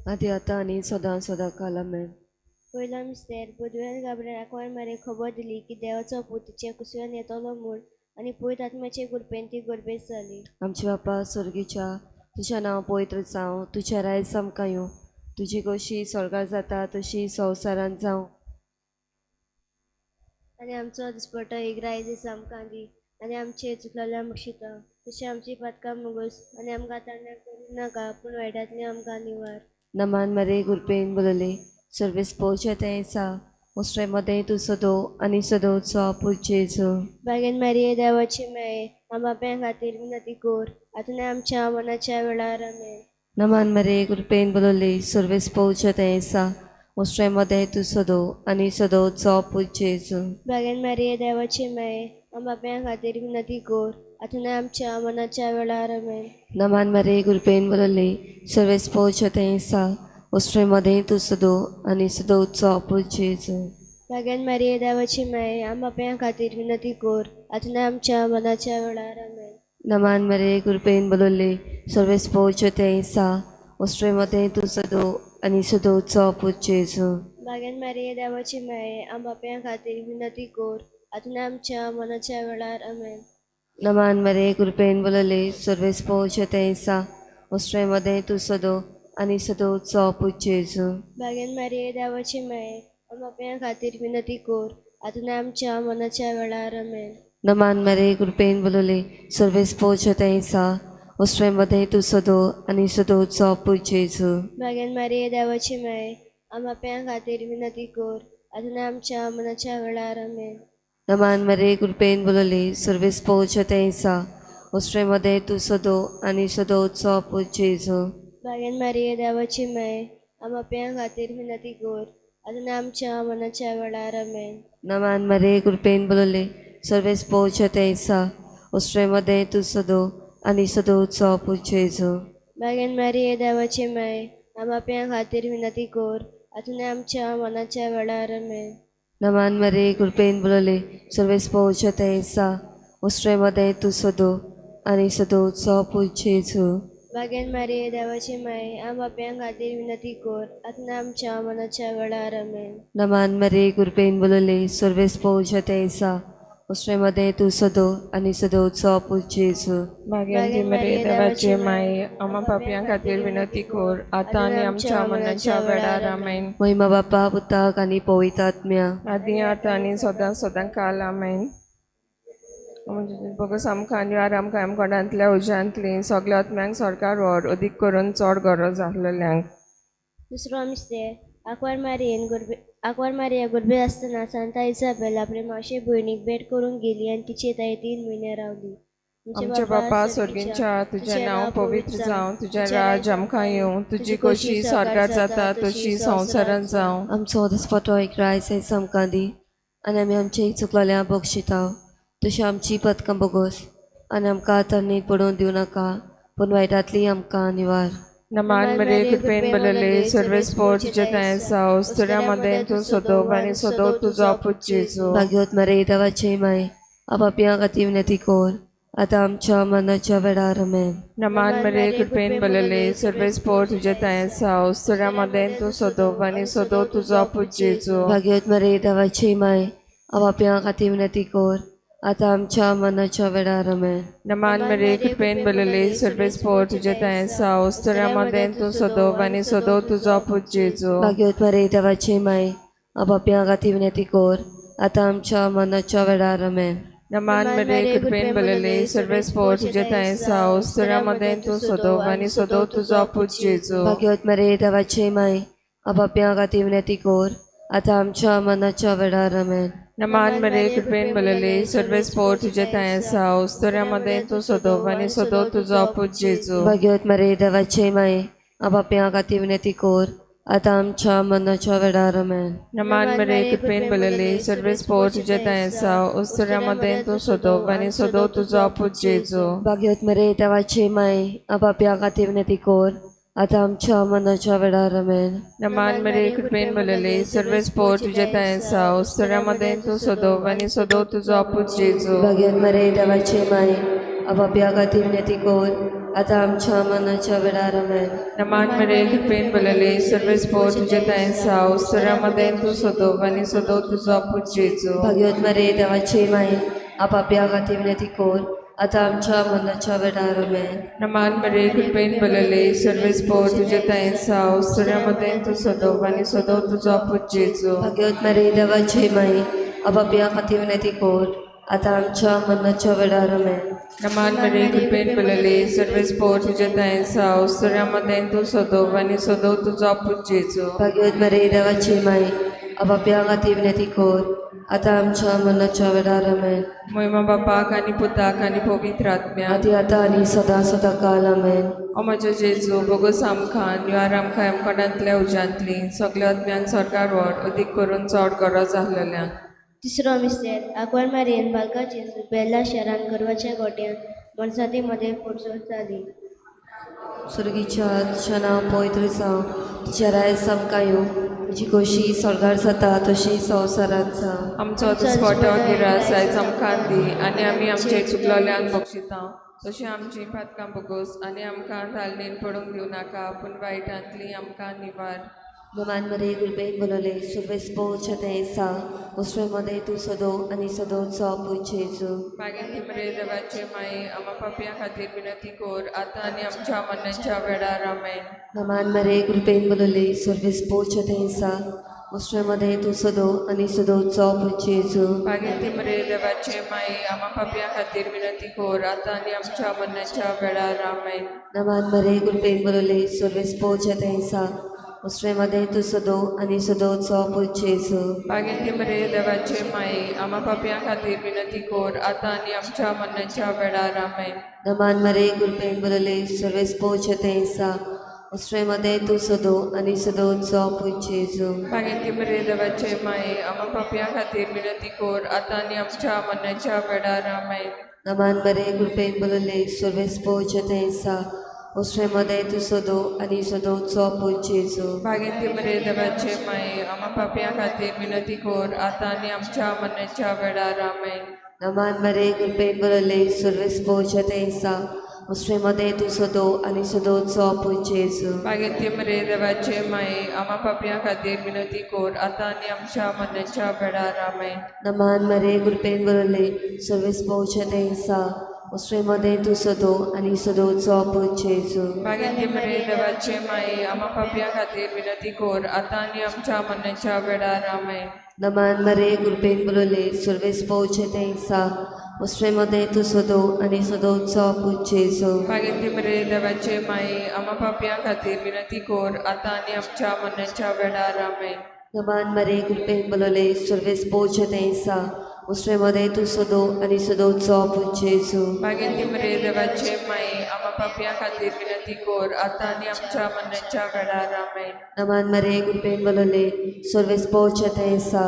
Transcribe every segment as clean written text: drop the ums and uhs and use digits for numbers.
आदी आतां आनी सदां सदां काल आमेन. पयलो मिस्तेर. बुदवेल गाब्रिएल आंकवार मारयेक खबर दिली की देवाचो पूत तिचे कुसव्यान येतलो म्हूण आनी पवित्र आत्म्याचे कृपेन ती गर्भेस्त जाली. आमच्या बापा स्वर्गीच्या, तुजें नांव पवित्र जावं, तुजें रायज आमकां येवं, तुजी कशी स्वर्गार जाता तशी संवसारांत जावं. आनी आमचो दिसपटो एक रायज दीस आमकां दी आनी आमचे चुकलेल्या बक्षिता तशें आमची पातकां मुगोस आनी आमकां तांड्याक करूं नाका पूण वायटांतली आमकां निवार. नमान मरे गुरपेन बोलले सर्वेस पोवचे तें आसा मुसरे मदें तूं सदो आनी सदोचो पूत जेजू. बागेन मारये देवाची माये आमच्या खातीर विनंती कर आतां आमच्या मनाच्या वेळार. आमेन. नमान मरे कृपेन बोलले सर्वेस पोवचे तें आसा मुसरे मदें तूं सदो आनी सदोचो पूत जेजू. बागेन मारये देवाची माये आमच्या खातीर विनंती कर आतां आमच्या मनाच्या वेळार. आमेन. नमान मरे कृपेन बोलले सर्वेस पोवचे तें आसा मुसरे मदें तूं सदो आनी सदोचो पूत जेजू. बागेन मारये देवाची माये आमच्या खातीर विनंती कर आतां आमच्या मनाच्या वेळार. आमेन. नमान मरे कृपेन बोलले सर्वेस पोवचे तें आसा मुसरे मदें तूं सदो आनी सदोचो पूत जेजू. बागेन मारये देवाची माये आमच्या खातीर विनंती कर आतां आमच्या मनाच्या वेळार. आमेन. नमान मरे कृपेन बोलले सर्वेस पोवचे तें आसा मुसरे मदें तूं सदो आनी सदोचो पूत जेजू. बागेन मारये देवाची माये आमच्या खातीर विनंती कर आतां आमच्या मनाच्या वेळार. आमेन. नमान मरे कृपेन बोलले सर्वेस पोवचे तें आसा मुसरे मदें तूं सदो आनी सदोचो पूत जेजू. बागेन मारये देवाची माये आमच्या खातीर विनंती कर आतां आमच्या मनाच्या वेळार. आमेन. नमान मरे कृपेन बोलले सर्वेस पोवचे तें आसा मुसरे मदें तूं सदो आनी सदोचो पूत जेजू. बागेन मारये देवाची माये आमच्या खातीर विनंती कर आतां आमच्या मनाच्या वेळार. आमेन. नमान मरे कृपेन बोलले सर्वेस पोवचे तें आसा मुसरे मदें तूं सदो आनी सदोचो पूत जेजू. बागेन मारये देवाची माये आमच्या खातीर विनंती कर आतां आमच्या मनाच्या वेळार. आमेन. नमान मरे कृपेन बोलले सर्वेस पोवचे तें आसा मुसरे मदें तूं सदो आनी सदोचो पूत जेजू. बागेन मारये देवाची माये आमच्या खातीर विनंती कर आतां आमच्या मनाच्या वेळार. आमेन. नमान मरे कृपेन बोलले सर्वेस पोवचे तें आसा मुसरे मदें तूं सदो आनी सदोचो पूत जेजू. भाग्यांती मरे देवाचे माये आम्हा पापयां खातीर विनंती कर आतां आनी आमच्या मनाच्या वेळार. आमेन. महिमा बापा पुताक आनी पवित्र आत्म्या. आदी आतां आनी सदां सदां काल. आमेन. बगस आमकां आनी आमकां आमकोणांतल्या उज्यांतली सगल्या आत्म्यांक सरकार व्हर अदीक करून चड गरज आसलेल्यांक. दुसरो मिस्तेर. आंकवार मारयेन गुरबे आंकवार मारिया गुरबे आसतना सांता इसाबेल आपले मावशे भयणीक भेट करूंक गेली आनी तिचे ताई 3 म्हयने रावली. आमच्या बापा स्वर्गींच्या, तुजें नांव पवित्र जावं, तुजें राज आमकां येवं, तुजी खोशी स्वर्गार जाता तशी संवसारांत जावं. आमचो दिसपटो एक रायस आयज आमकां दी आनी आमी आमचे चुकलेल्या बक्षिता तशी आमची पदकां बोगस आनी आमकां तरणीत पडोवन दिवं नाका पूण वायटांतली आमकां निवार. नमान मरे कृपेन बलले सर्वेस पोर तुजे थंय आसा, अस्तुऱ्यां मदें तूं सदोव आनी सदोव तुजो पूत जेजू. भाग्योत मरे देवाचे माय आपापया खातीर विनंती कर आतां आमच्या मनाच्या वेळार. आमेन. नमान मरे कृपेन बलले सर्वेस पोर तुजे थंय आसा, अस्तुऱ्यां मदें तूं सदोव आनी सदोव तुजो पूत जेजू. भाग्योत मरे देवाचे माय आपापया खातीर विनंती कर आतां आमच्या मनाच्या वेळार. आमेन. नमान मरे कृपेन बलले सर्वेस पोर तुजे थंय आसा, अस्तुऱ्यां मदें तूं सदोव आनी सदोव तुजो पूत जेजू. भाग्योत मरे देवाचे माय आपापया खातीर विनंती कर आतां आमच्या मनाच्या वेळार. आमेन. नमान मरे कृपेन बलले सर्वेस पोर तुजे थंय आसा, अस्तुऱ्यां मदें तूं सदोव आनी सदोव तुजो पूत जेजू. भाग्योत मरे देवाचे माय आपापया खातीर विनंती कर आतां आमच्या मनाच्या वेळार. आमेन. नमान मरे कृपेन बलले सर्वेस पोर तुजे थंय आसा, अस्तुऱ्यां मदें तूं सदोव आनी सदोव तुजो पूत जेजू. भाग्योत मरे देवाचे माय आपापया खातीर विनंती कर आतां आमच्या मनाच्या वेळार. आमेन. नमान मरे कृपेन बलले सर्वेस पोर तुजे थंय आसा, अस्तुऱ्यां मदें तूं सदोव आनी सदोव तुजो पूत जेजू. भाग्योत मरे देवाचे माय आपापया खातीर विनंती कर आतां आमच्या मनाच्या वेळार. आमेन. नमान मरे कृपेन बलले सर्वेस पोर तुजे थंय आसा, अस्तुऱ्यां मदें तूं सदोव आनी सदोव तुजो पूत जेजू. भाग्योत मरे देवाचे माय आपापया खातीर विनंती कर आतां आमच्या मनाच्या वेळार आमेन. नमान मरे कृपेन भरलेले सर्वेस्पोर तुजे दयेन साव स्तरां मदें तूं सदोव आनी सदो तुजो पूत जेजू. भाग्यवत मरे देवाची माई आपापया खातीर विनंती कर आतां आमच्या मनाच्या वेळार आमेन. नमान मरे कृपेन भरलेले सर्वेस्पोर तुजे दयेन साव स्तरां मदें तूं सदोव आनी सदो तुजो पूत जेजू. भाग्यवत मरे देवाची माई आपापया खातीर विनंती कर आतां आमच्या मनाच्या वेळार आमेन. नमान मरे कृपेन भरलेले सर्वेस्पोर तुजे दयेन साव स्तरां मदें तूं सदोव आनी सदो तुजो पूत जेजू. भाग्यवत मरे देवाची माई आपापया खातीर विनंती कर आतां आमच्या मनाच्या वेळार आमेन. मोहिमा बापाक आनी पुताक आनी पवित्र आत्म्याक आदी आतां आनी सदां सदां काल आमेन. ओ म्हज्या जेजू बोगोस आमकां निवार आमकां यमकोणांतल्या उज्यांतली सगल्या अज्ञान सरकार व्हर अदीक करून चड गरज आसलेल्यांक. तिसरो मिस्तेर आकवार मारयेन बालका जेजू बेला शारान गर्वाच्या गोट्यान मनसाती मदें पोरचोत जाली. स्वर्गीच्या तुजें नांव पवित्र जावं, तुजें राज आमकां येवं, तुजी खोशी स्वर्गार जाता तशी संवसारांत जावं. आमचो दिसपटो गिरास आयज आमकां दी आनी आमी आमचे चुकलोल्यान बक्षिता तशें आमची पातकां बोगोस आनी आमकां धालणीन पडूंक दिवं नाका पूण वायटांतली आमकां निवार. नमान मरे कृपेन बोलले सुरवेस पोवच्या तें सा उसवे मदें तूं सदो आनी सदोचो पूत जेजू. मागीर मरे देवाचे माये आमा पापयां खातीर विनंती कर आतां आनी आमच्या मरणाच्या वेळार आमेन. नमान मरे कृपेन बोलले सुरवेस पोवच्या तें सा उसवे मदें तूं सदो आनी सदोचो पूत जेजू. मागीर मरे देवाचे माये आमा पापयां खातीर विनंती कर आतां आनी आमच्या मरणाच्या वेळार आमेन. नमान मरे कृपेन बोलले सुरवेस पोवच्या तें सा उसवे मदें तूं सदो आनी सदोचो पूत जेजू. मागीर मरे देवाचे माये आमा पापयां खातीर विनंती कर आतां आनी आमच्या मरणाच्या वेळार आमेन. नमान मरे कृपेन बोलले सुरवेस पोवच्या तें सा उसवे मदें तूं सदो आनी सदोचो पूत जेजू. मागीर मरे देवाचे माये आमा पापयां खातीर विनंती कर आतां आनी आमच्या मरणाच्या वेळार आमेन. नमान मरे कृपेन बोलले सुरवेस पोवच्या तें सा उसवे मदें तूं सदो आनी सदोचो पूत जेजू. मागीर मरे देवाचे माये आमा पापयां खातीर विनंती कर आतां आनी आमच्या मरणाच्या वेळार आमेन. नमान मरे कृपेन बोलले सुरवेस पोवच्या तें सा उसवे मदें तूं सदो आनी सदोचो पूत जेजू. मागीर मरे देवाचे माये आमा पापयां खातीर विनंती कर आतां आनी आमच्या मरणाच्या वेळार आमेन. नमान मरे कृपेन बोलले सुरवेस पोवच्या तें सा उसवे मदें तूं सदो आनी सदोचो पूत जेजू. मागीर मरे देवाचे माये आमा पापयां खातीर विनंती कर आतां आनी आमच्या मरणाच्या वेळार आमेन. नमान मरे कृपेन बोलले सुरवेस पोवचे तें सा उसवे मदें तूं सदो आनी सदोचो पूत जेजू. मागीर मरे देवाचे माये आमा पापयां खातीर विनंती कर आतां आनी आमच्या मरणाच्या वेळार आमेन. नमान मरे कृपेन बोलले सुरवेस पोवचे तें सा उसवे मदें तूं सदो आनी सदोचो पूत जेजू. मागीर मरे देवाचे माये आमा पापयां खातीर विनंती कर आतां आनी आमच्या मरणाच्या वेळार आमेन. नमान मरे कृपेन बोलले सुरवेस पोवचे तें सा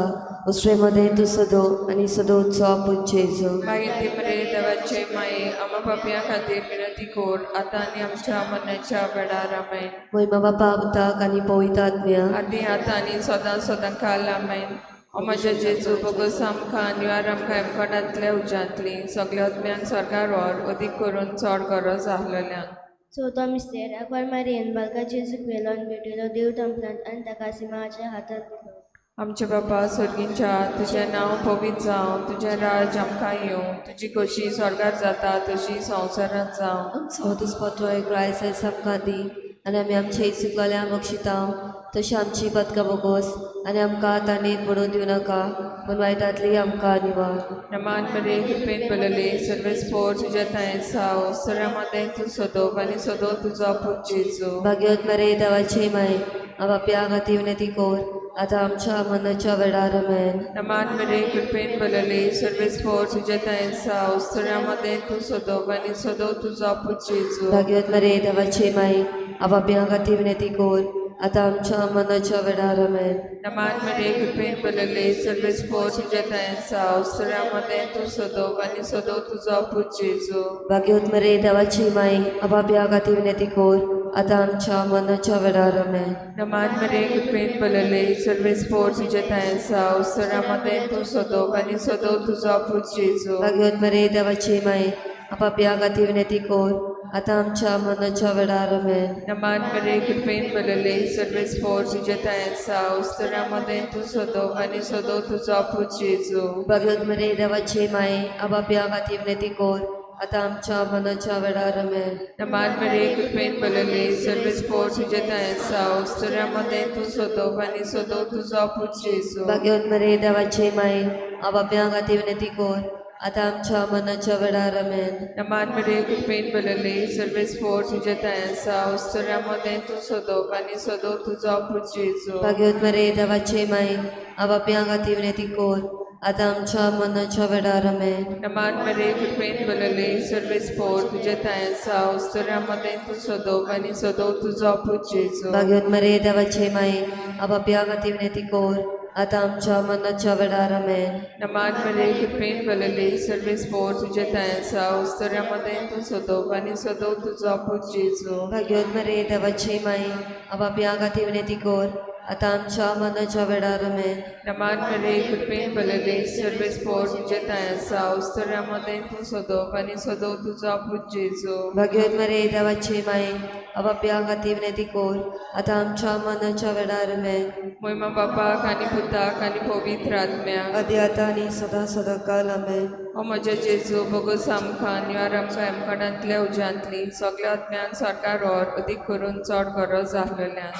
उसवे मदें तूं सदो आनी सदोचो पूत जेजू. मागीर मरे देवाचे माये आमा पापयां खातीर विनंती कर आतां आनी आमच्या मरणाच्या वेळार आमेन. मोहिमा बापा पुताक आनी पवित्र आत्म्या आदी आतां आनी सदां सदां काल आमेन. ओ म्हज्या जेजू बोगोस आमकां निवार आमकां यमकोणांतल्या उज्यांतली सगल्या अज्ञान सरकार व्हर अदीक करून चड गरज आसलेल्यांक. चवथो मिस्तेर आकवार मारयेन बालका जेजूक व्हेलो आनी भेटयलो देव तंपलांत आनी ताका सिमाच्या हातांत दिलो. आमचे बापा स्वर्गींच्या तुजें नांव पवित्र जावं, तुजें राज आमकां येवं, तुजी खोशी स्वर्गार जाता तशी संवसारांत जावं. आमचो दिसपट्टो एक रायस आयज आमकां दी आनी आमी आमचे चुकलोल्या बक्षितांव तशी आमची पदकां बोगोस आनी आमकां ताणें पडून दिवं नाका पूण वायटांतली आमकां निवार. नमान मरे कृपेन भरलेले सर्वेस्पोर तुज्या थंय साव सगळ्या मदें तूं सदोव आनी सदो तुजो पूत जेजू. भाग्यवत मरे देवाची माय आपापया खातीर विनंती कर आतां आमच्या मनाच्या वेळार आमेन. नमान मरे कृपेन भरलेले सर्वेस्पोर तुज्या थंय साव सगळ्या मदें तूं सदोव आनी सदो तुजो पूत जेजू. भाग्यवत मरे देवाची माय आपापया खातीर विनंती कर आतां आमच्या मनाच्या वेळार आमेन. नमान मरे कृपेन भरलेले सर्वेस्पोर तुज्या थंय साव सगळ्या मदें तूं सदोव आनी सदो तुजो पूत जेजू. भाग्यवत मरे देवाची माय आपापया खातीर विनंती कर आतां आमच्या मनाच्या वेळार आमेन. नमान मरे कृपेन भरलेले सर्वेस्पोर तुज्या थंय साव सगळ्या मदें तूं सदोव आनी सदो तुजो पूत जेजू. भाग्यवत मरे देवाची माय आपापया खातीर विनंती कर आतां आमच्या मनाच्या वेळार आमेन. नमान मरे कृपेन बरले सर्वेस्पोर तुजे आसा, उस्तरा मदें तूं सदो आनी सदो तुजो पूत जेजू. भगवत मरे देवाचे माये, आबाप्या खातीर विनंती कर, आतां आमच्या मनाच्या वेळार आमेन. नमान मरे कृपेन बरले सर्वेस्पोर तुजे आसा, उस्तरा मदें तूं सदो आनी सदो तुजो पूत जेजू. भाग्यवत मरे देवाचे माये, आबाप्या खातीर विनंती कर, आतां आमच्या मनाच्या वेळार आमेन. नमान मरे कृपेन बरले सर्वेस्पोर तुजे आसा, उस्तरा मदें तूं सदो आनी सदो तुजो पूत जेजू. भाग्यवत मरे देवाचे माये, आबाप्या खातीर विनंती कर, आतां आमच्या मनाच्या वेळार आमेन. नमान मरे कृपेन बरले सर्वेस्पोर तुजे आसा, उस्तरा मदें तूं सदो आनी सदो तुजो पूत जेजू. भाग्यवत मरे देवाचे माये, आबाप्या खातीर विनंती कर, आतां आमच्या मनाच्या वेळार आमेन. नमान मरे कृपेन बरले सर्वेस्पोर तुजे आसा, उस्तरा मदें तूं सदो आनी सदो तुजो पूत जेजू. भाग्यवत मरे देवाचे माये, आबाप्या खातीर विनंती कर, आतां आमच्या मनाच्या वेळार आमेन. नमान मरे कृपेन बरले सर्वेस्पोर तुजे आसा, उस्तरा मदें तूं सदो आनी सदो तुजो पूत जेजू. भाग्यवत मरे देवाचे माये, आबाप्या खातीर विनंती कर, आतां आमच्या मनाच्या वेळार आमेन. मोहिमा बापाक आनी पुताक आनी पवित्र आत्म्याक, आदी आतां आनी सदां सदां काल आमेन. ओ म्हज्या जेजू, बोगोस आमकां निवार आमकां एमकणांतल्या उज्यांतली सगळ्या आत्म्यान सरकार और अदीक करून चड गरज आहलेल्यान.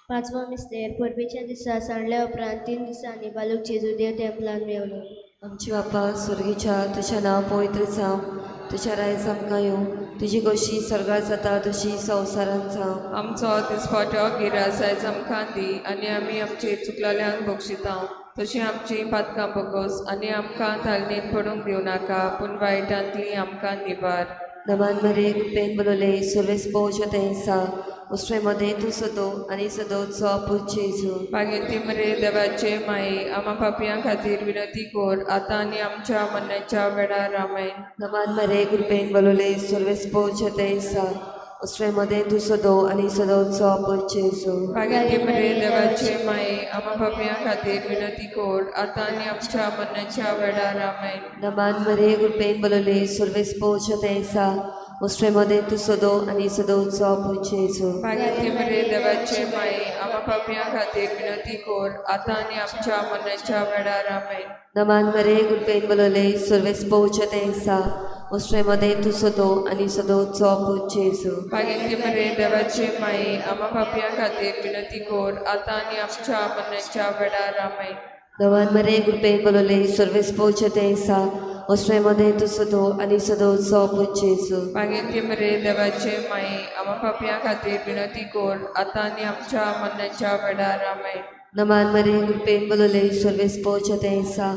पांचवो मिस्तेर. परबेच्या दिसा सांडल्या उपरांत 3 दिसांनी बालूक जेजू देव तेंपलान मेवलो. आमची बापा स्वर्गीच्या, तुझें नांव पवित्र जावं, तुज्या रायज आमकां येवं, तुजी गोशी स्वर्गार जाता तशी संवसारांत जावं. आमचो दिसपाटो गिरास आयज आमकां दी आनी आमी आमचे चुकलेल्यांक बक्षिता तशी आमची पातकां बगोस आनी आमकां तालनेन पडूंक दिवं नाका, पूण वायटांतली आमकां निवार. नमान मरे कृपेन बोलले सुर्वेस पोवच्या तेंसा उसवे मदें तूं सदो आनी सदोचो पूत जेजू. मागीर मरे देवाचे माये, आमा पापयां खातीर विनंती कर, आतां आनी आमच्या मरणाच्या वेळार. आमेन. नमान मरे कृपेन बोलले सुर्वेस पोवच्या तेंसा उसवे मदें तूं सदो आनी सदोचो पूत जेजू. मागीर मरे देवाचे माये, आमा पापयां खातीर विनंती कर, आतां आनी आमच्या मरणाच्या वेळार. आमेन. नमान मरे कृपेन बोलले सुर्वेस पोवच्या तेंसा उसवे मदें तूं सदो आनी सदोचो पूत जेजू. मागीर मरे देवाचे माये, आमा पापयां खातीर विनंती कर, आतां आनी आमच्या मरणाच्या वेळार. आमेन. नमान मरे कृपेन बोलले सुर्वेस पोवच्या तेंसा उसवे मदें तूं सदो आनी सदोचो पूत जेजू. मागीर मरे देवाचे माये, आमा पापयां खातीर विनंती कर, आतां आनी आमच्या मरणाच्या वेळार. आमेन. नमान मरे कृपेन बोलले सुर्वेस पोवच्या तेंसा उसवे मदें तूं सदो आनी सदोचो पूत जेजू. मागीर मरे देवाचे माये, आमा पापयां खातीर विनंती कर, आतां आनी आमच्या मरणाच्या वेळार. आमेन. नमान मरे कृपेन बोलले सुर्वेस पोवच्या तेंसा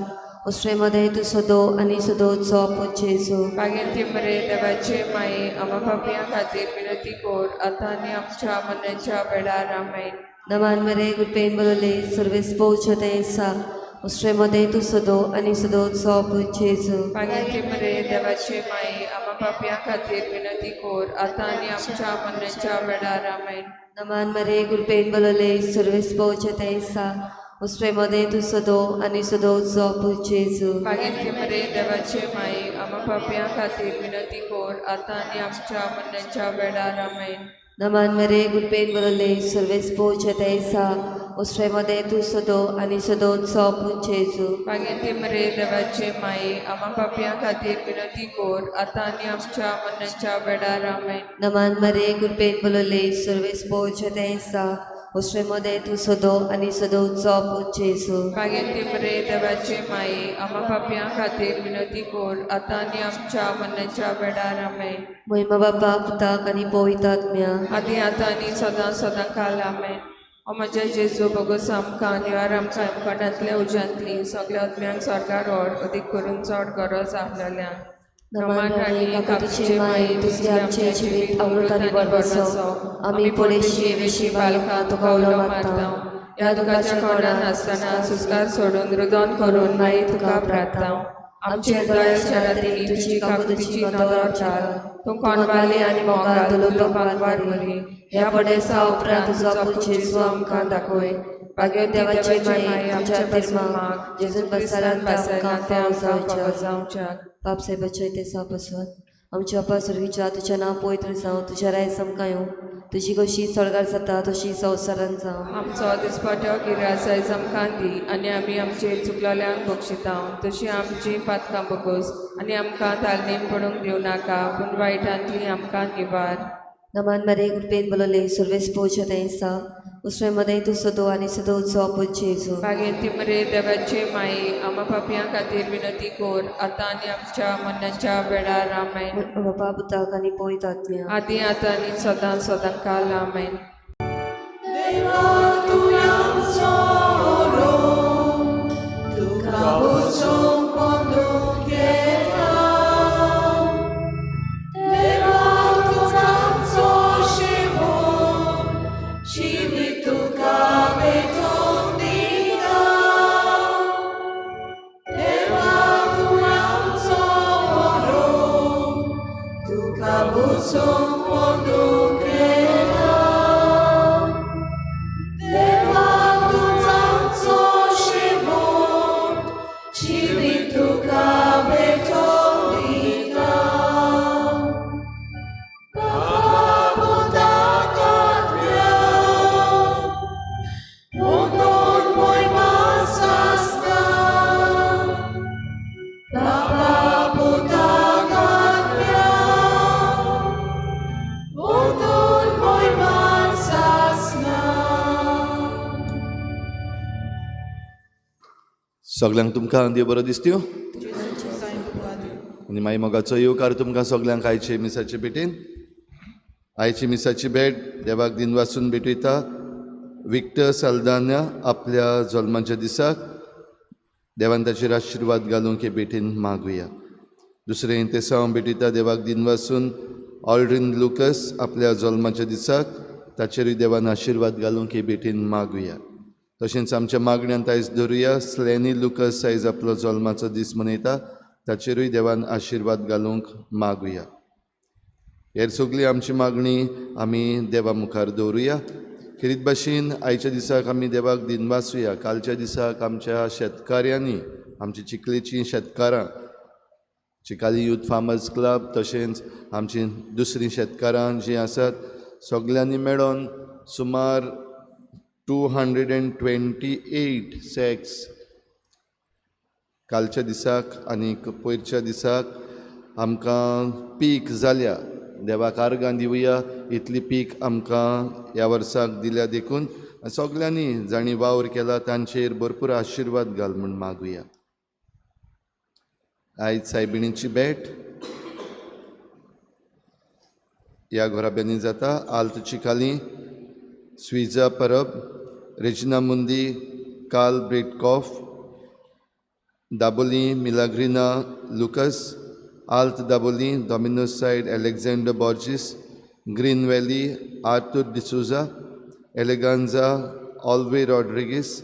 उसवे मदें तूं सदो आनी सदोचो पूत जेजू. मागीर मरे देवाचे माये, आमा पापयां खातीर विनंती कर, आतां आनी आमच्या मरणाच्या वेळार. आमेन. नमान मरे कृपेन बोलले सुर्वेस पोवच्या तेंसा उसवे मदें तूं सदो आनी सदोचो पूत जेजू. मागीर मरे देवाचे माये, आमा पापयां खातीर विनंती कर, आतां आनी आमच्या मरणाच्या वेळार. आमेन. नमान मरे कृपेन बोलले सुर्वेस पोवच्या तेंसा उसवे मदें तूं सदो आनी सदोचो पूत जेजू. मागीर मरे देवाचे माये, आमा पापयां खातीर विनंती कर, आतां आनी आमच्या मरणाच्या वेळार. आमेन. नमान मरे कृपेन बोलले सुर्वेस पोवच्या तेंसा उसवे मदें तूं सदो आनी सदोचो पूत जेजू. मागीर मरे देवाचे माये, आमा पापयां खातीर विनंती कर, आतां आनी आमच्या मरणाच्या वेळार. आमेन. नमान मरे कृपेन बोलले सुर्वेस पोवच्या तेंसा उसवे मदें तूं सदो आनी सदोचो पूत जेजू. मागीर मरे देवाचे माये, आमा पापयां खातीर विनंती कर, आतां आनी आमच्या मरणाच्या वेळार. आमेन. मोहिमा बापा पुताक आनी पवित्र आत्म्या, आदी आतां आनी सदां सदां काल. आमेन. ओ म्हज्या जेजू, बोगोस आमकां निवार आमकां एमकणांतल्या उज्यांतली सगळ्या आत्म्यांक स्वर्गार व्हर, अदीक करून चड गरज आहलेल्यान. नमान राणी काकुतीचे माये, तुझे आमचे जिवीत अमृत आनी बरबसो. आमी पडेशी वेशी बालकां तुका उलो मारता, ह्या दुखाच्या कोणान आसतना सुस्कार सोडून रुदन करून माई तुका प्रार्थना. आमचे दयाच्या राती तुजी काकुतीची नदर घाल, तूं कोणवाली आनी मोगाल दुलुपाक वार. ह्या पडेसा उपरांत तुजो पूत जेजू आमकां दाखय. भाग्य देवाचे देवाचे माये, माये, आमच्या आमच्या पासून पासून माग, जेजून जेजून बसायला बसायला आमकां ते फावो आमकां फावो जावच्याक. जावच्याक. बाप साहेबाच्या तेसा पासून. आमच्या बापा सर्गीच्या तुज्या नांव पवित्र जावं, तुज्या राय आमकां येवं, तुजी कशी स्वर्गार जाता तशी संवसारान जावं. आमचो दिसपाटो गिरास आयज आमकां दी आनी आमी आमचे चुकलोल्यांक बक्षिता तशी आमची पातकां बगोस आनी आमकां तालनेन पडूंक दिवं नाका पूण वायटांतली आमकां निवार. नमान मरे कृपेन बोलवले सर्वेस पोवच्या तेंसा उसवे मदें तूं सदो आनी सदो उत्सव जेजू. बागेंती मरे देवाचे माई आमा पापयां खातीर विनंती कोर आतां आनी आमच्या मरणाच्या वेळार. आमेन. बापा पुताक आनी पवित्र आत्म्या. आदी आतां आनी सदां सदां काल. आमेन. सगल्यांक तुमकां देव बरो दिसत्यो आनी माई मोगाचो येवकार तुमकां सगल्यांक आयचे मिसाचे भेटेन. आयची मिसाची भेट देवाक दिन वासून भेटयता विक्टर साल्दान्या आपल्या जल्माच्या दिसाक देवान ताचेर आशिर्वाद घालूंक हे भेटेन मागुया. दुसरें तेसांव भेटयता देवाक दिन वासून ऑल्ड्रीन लुकस आपल्या जल्माच्या दिसाक ताचेरूय देवान आशिर्वाद घालूंक हे भेटेन मागुया. तशेंच आमच्या मागण्यांत आयज धरुया स्लॅनी लुकस आयज आपलो जल्माचो दीस मनयता ताचेरूय देवान आशिर्वाद घालूंक मागुया. हेर सगळी आमची मागणी आमी देवा मुखार दवरुया. खेरीत भाशेन आयच्या दिसाक आमी देवाक दिनवासुया. कालच्या दिसाक आमच्या शेतकाऱ्यांनी आमची चिखलेचीं शेतकारां चिकाली यूथ फार्मर्स क्लब तशेंच आमची दुसरीं शेतकारां जीं आसात सगल्यांनी मेळोन सुमार 228 सॅक्स कालच्या दिसाक आनी पयरच्या दिसाक आमकां पीक जाल्या. देवाक आर्गां दिवया इतली पीक आमकां ह्या वर्साक दिल्या देखून सगल्यांनी जांणी वावर केला तांचेर भरपूर आशिर्वाद घाल म्हूण मागुया. आयज सायबिणीची भेट ह्या घराब्यांनी जाता. आल्त चिकाली, स्विजा परब, रेजिना मुंदी, काल ब्रेडकॉफ, दाबोली मिलाग्रिना लुकस, आल्त Dabolim, Dominos side Alexander Borges, Green Valley Arthur D'Souza, Eleganza Olve Rodrigues,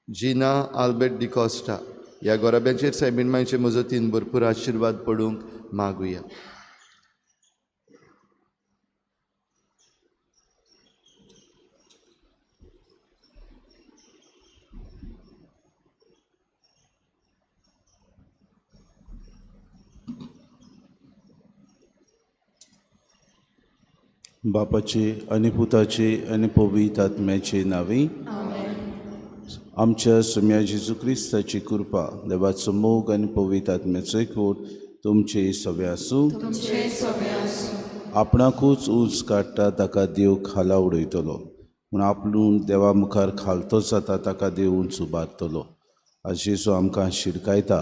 Gina Albert D'Costa. ह्या गोराब्यांचेर सायबीण मांयचे मजतीन भरपूर आशिर्वाद पडूंक मागुया. बापाचे आनी पुताचे आनी पवित्र आत्म्याचे नांवी. आमच्या सुम्या जेजू क्रिस्ताची कृपा, देवाचो मोग आनी पवित्र आत्म्याचो एकवट तुमचे सगळे आसूं. आपणाकूच ऊंच काडटा ताका देव खाला उडयतलो, पूण आपणून देवा मुखार खालतो जाता ताका देव उंच उबारतलो. आज जेजू आमकां शिडकायता,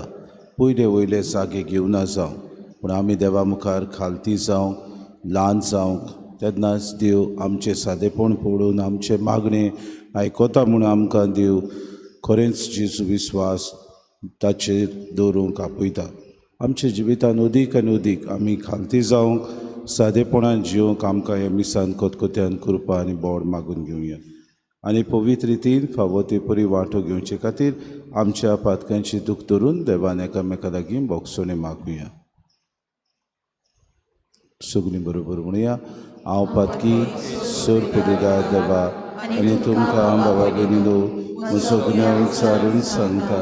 पयले वयले जागे घेवना जावं, पूण आमी देवा मुखार खालती जावंक, ल्हान जावंक, तेन्नाच देव आमचें सादेपण पळोवन आमचें मागणें आयकता म्हूण आमकां देव खरेंच जेजू विस्वास ताचेर दवरूंक आपयता. आमच्या जिवितान अदीक आनी अदीक आमी खालती जावंक, सादेपणान जिवंक आमकां ह्या मिसान खतखत्यान कृपा आनी बोड मागून घेवया आनी पवित्र रितीन फावो ते परी वांटो घेवचे खातीर आमच्या पातकांची दूख धरून देवान एकामेका लागीं बोगसणे मागुया. सगळीं बरोबर म्हणुया, हांव पातकी सोर पुदिदा देवा आनी तुमकां बाबा भयणीनो म्हजो गुन्यांव विचारून सांगता,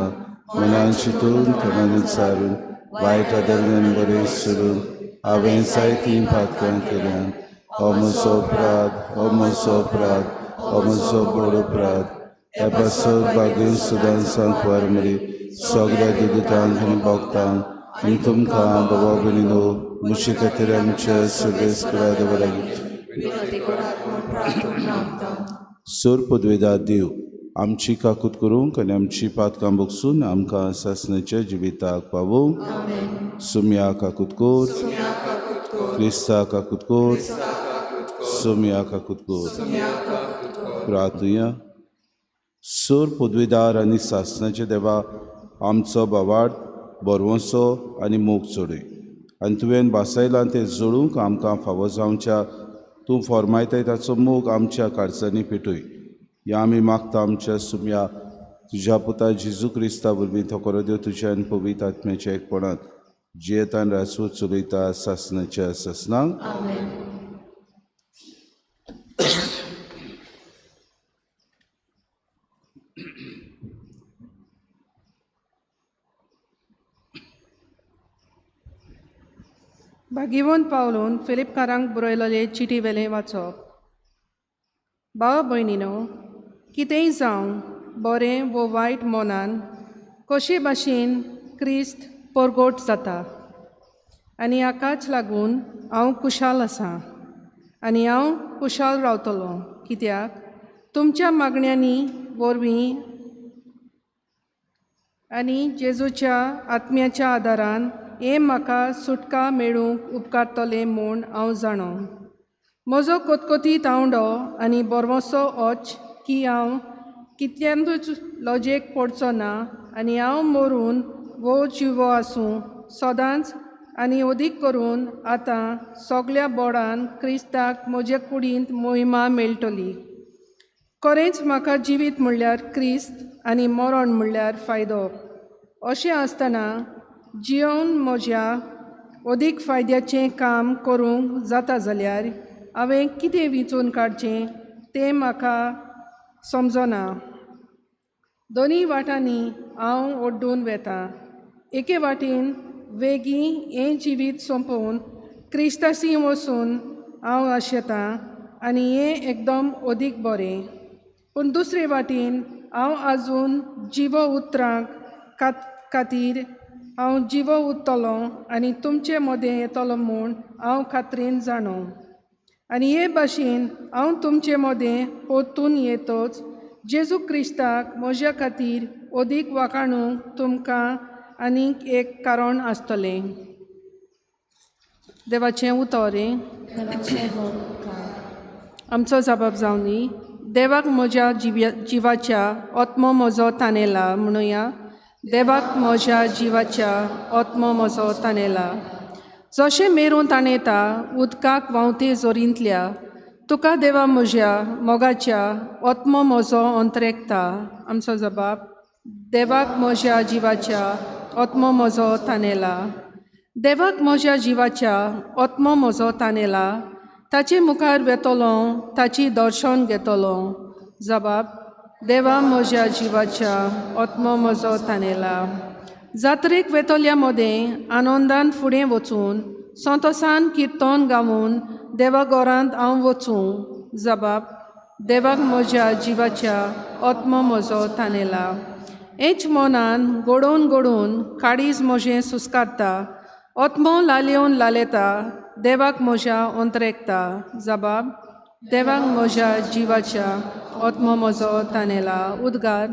मनान चिंतून कमान विचारून वायट आदल्यान बरें सोडून हांवें जायतीं पातकां केल्यात. हो म्हजो अपराध, हो म्हजो अपराध, हो म्हजो व्हड अपराध. ह्या पासत बागेन सदां सांकवार मरी सगळ्या देवतांक आनी भक्तांक आनी तुमकां बाबा भयणीनो म्हजे खातीर आमच्या सगळे देवा लागीं विनंती करात म्हूण प्रार्थून मागता. सर पदवेदार देव आमची काकूत करूंक आनी आमची पातकां बगसून आमकां सासणाच्या जिविताक पावोवंक. सुमया काकूत कोर, क्रिस्ता काकूत कोर, सुमया काकूत कोर. प्रार्थुया. सर पदवेदार आनी सासणाचे देवा आमचो बावाड बरवंसो आनी मोग चडय आनी तुवें भासायलां तें जोडूंक आमकां फावो जावच्या तूं फॉर्मायताय ताचो मोग आमच्या काळजांनी पेटय. ह्या आमी मागता आमच्या सुमया तुज्या पुता जेजू क्रिस्ता वरवीं थोकरो देव तुज्या आनी पवित्र आत्म्याच्या एकपणांत जियेतान रासू चलयता सासणाच्या सासणाक. भागिवंत पावलून फिलिपकारांक बरयलेले चिटी वेलें वाचप. भाव भयणीनो, कितेंय जावं बरें वो वायट मनान कशे भाशेन क्रिस्त परगट जाता आनी हाकाच लागून हांव खुशाल आसा आनी हांव खुशाल रावतलो, कित्याक तुमच्या मागण्यांनी वरवीं आनी जेजूच्या आत्म्याच्या आदारान हें म्हाका सुटका मेळूंक उपकारतलें म्हूण हांव जाणो. म्हजो कोतकोती तांवडो आनी बरवसो ओच की हांव कितल्यांतूच लजेक पडचो ना आनी हांव मरून वो जिवो आसूं सदांच आनी अदीक करून आतां सगल्या बोडान क्रिस्ताक म्हजे कुडींत मोहिमा मेळटली. खरेंच म्हाका जिवीत म्हणल्यार क्रिस्त आनी मरण म्हणल्यार फायदो. अशें आसतना जियोवन म्हज्या अदीक फायद्याचें काम करूंक जाता जाल्यार हांवें कितें विंचून काडचें तें म्हाका समजना. दोनूय वाटांनी हांव ओड्डून वेता. एके वाटेन वेगीं हें जिवीत सोंपोवन क्रिस्तासी वचून हांव आशेतां आनी हें एकदम अदीक बरें. पूण दुसरे वाटेन हांव आजून जिवो उतरांक खातीर हांव जिवो उरतलो आनी तुमचे मदें येतलो म्हूण हांव खात्रीन जाणो. आनी हे भाशेन हांव तुमचे मदें परतून येतच जेजू क्रिस्ताक म्हज्या खातीर अदीक वाखाणूंक तुमकां आनीक एक कारण आसतलें. देवाचें उतर हें. आमचो जबाब जावनी. देवाक म्हज्या जिवाच्या आत्मो म्हजो तानेला म्हणुया. देवाक म्हज्या जिवाच्या आत्मो म्हजो तानेला. जशें मेरून ताणेता उदकाक व्हांवते जोरींतल्या तुका देवा म्हज्या मोगाच्या आत्मो म्हजो अंतरेकता. आमचो जबाब. देवाक म्हज्या जिवाच्या आत्मो म्हजो तानेला. देवाक म्हज्या जिवाच्या आत्मो म्हजो तानेला. ताचे मुखार वेतलो ताची दर्शन घेतलो. जबाब. देवा म्हज्या जिवाच्या आत्मो म्हजो तानेला. जात्रेक वेतल्या मदें आनंदान फुडें वचून संतोसान किर्तन गावून देवा घरांत हांव वचूं. जबाब. देवाक म्हज्या जिवाच्या आत्मो म्हजो तानेला. हेच मनान गोडोवन गोडोवन काळीज म्हजें सुस्कारता आत्मो लालेवन लालेता देवाक म्हज्या अंतरेकता. जबाब. देवाक म्हज्या जिवाच्या आत्मो म्हजो तानेला. उद्गार.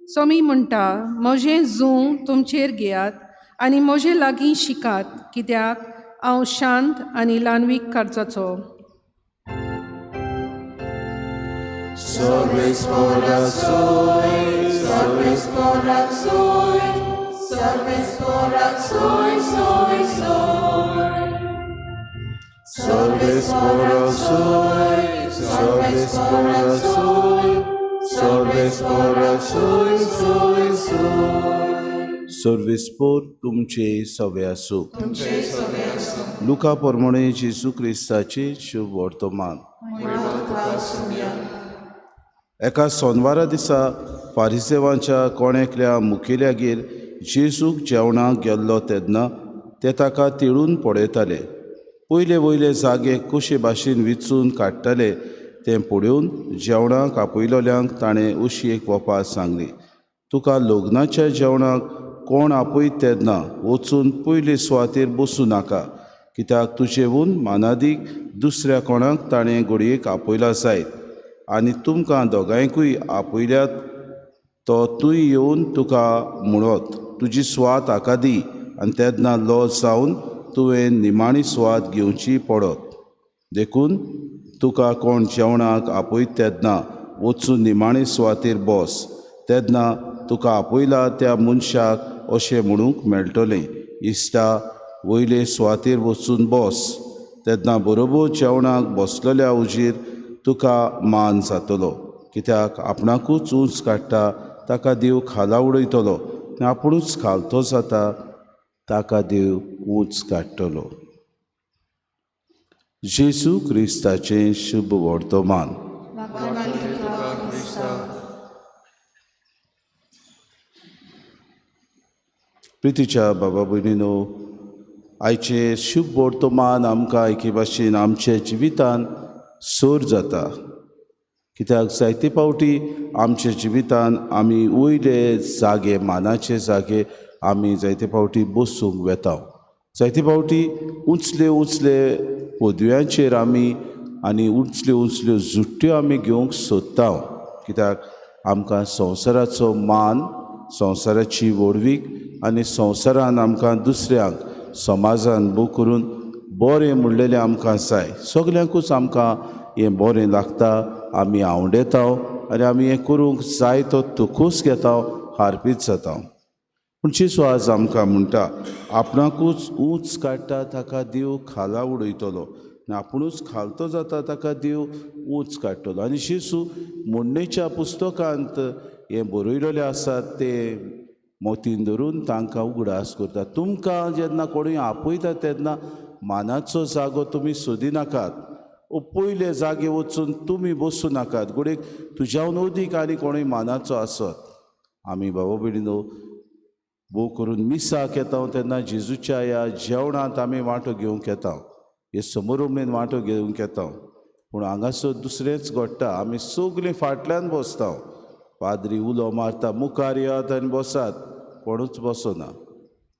स्वामी म्हणटा म्हजें जूं तुमचेर घेयात आनी म्हजे लागीं शिकात, कित्याक हांव शांत आनी ल्हानवीक काळजाचो. सर्वेस्पोर तुमचे सवे आसूं. लुका प्रमाणे जेजू क्रिस्ताचे शुभ वर्तमान. एका सोनवारा दिसा फारिसेवांच्या कोण एकल्या मुखेल्यागेर जेजूक जेवणाक गेल्लो तेन्ना ते ताका तिळून पळयताले. पयले वयले जागे कशे भाशेन विचून काडटाले तें पळोवन जेवणाक आपयलोल्यांक ताणें अशी एक वपात सांगली, तुका लग्नाच्या जेवणाक कोण आपयत तेन्ना वचून पयले सुवातेर बसूं नाका, कित्याक तुजेवून मानादीक दुसऱ्या कोणाक ताणें घडयेक आपयला जायत आनी तुमकां दोगांयकूय आपयल्यात तो तूं येवन तुका म्हणत तुजी सुवात हाका दी, आनी तेन्ना लज जावन तुवें निमाणी सुवात घेवची पडत. देखून तुका कोण जेवणाक आपयत तेन्ना वचून निमाणे सुवातेर बस, तेन्ना तुका आपयला त्या मनशाक अशें म्हणूंक मेळटलें, इश्टा वयले सुवातेर वचून बस, तेन्ना बरोबर जेवणाक बसलेल्या उजीर तुका मान जातलो. कित्याक आपणाकूच ऊंच काडटा ताका देव खाला उडयतलो आनी आपुणूच खालतो जाता ताका देव ऊंच काडटलो. जेजू क्रिस्ताचें शुभ वर्तमान. प्रितीच्या बाबा भयणीनो, आयचें शुभ वर्तमान आमकां एके भाशेन आमच्या जिवितान सोर जाता. कित्याक जायते फावटी आमच्या जिवितान आमी वयले जागे, मानाचे जागे आमी जायते फावटी बसूंक वेता. जायते फावटी उंचले उंचले पदव्यांचेर आमी आनी उंचल्यो उंचल्यो जुट्ट्यो आमी घेवंक सोदता. कित्याक आमकां संवसाराचो मान, संवसाराची व्हडवीक आनी संवसारान आमकां दुसऱ्यांक समाजान बो करून बरें म्हणलेलें आमकां जाय. सगल्यांकूच आमकां हें बरें लागता, आमी आवडेता आनी आमी हें करूंक जाय तो तकूच घेता, हारपीत जाता. पूण जेजू आज आमकां म्हणटा, आपणाकूच ऊंच काडटा ताका देव खाला उडयतलो आनी आपुणूच खालतो जाता ताका देव ऊंच काडटलो. आनी जेजू म्हणणेच्या पुस्तकांत हें बरयलेलें आसा तें मोतीन धरून तांकां उगडास करता. तुमकां जेन्ना कोणूय आपयता तेन्ना मानाचो जागो तुमी सोदिनाकात, ओ पयले जागे वचून तुमी बसूं नाकात, घडयेक तुज्यावन अदीक आनी कोणूय मानाचो आसत. आमी बाबा भयणीनो भोव करून मिसाक येता तेन्ना जेजूच्या ह्या जेवणांत आमी वांटो घेवंक येता, हे समोरुमणेन वांटो घेवंक येता. पूण हांगासर दुसरेंच घडटा, आमी सगळीं फाटल्यान बसता, पाद्री उलो मारता मुखार येयात आनी बसात, कोणूच बसना.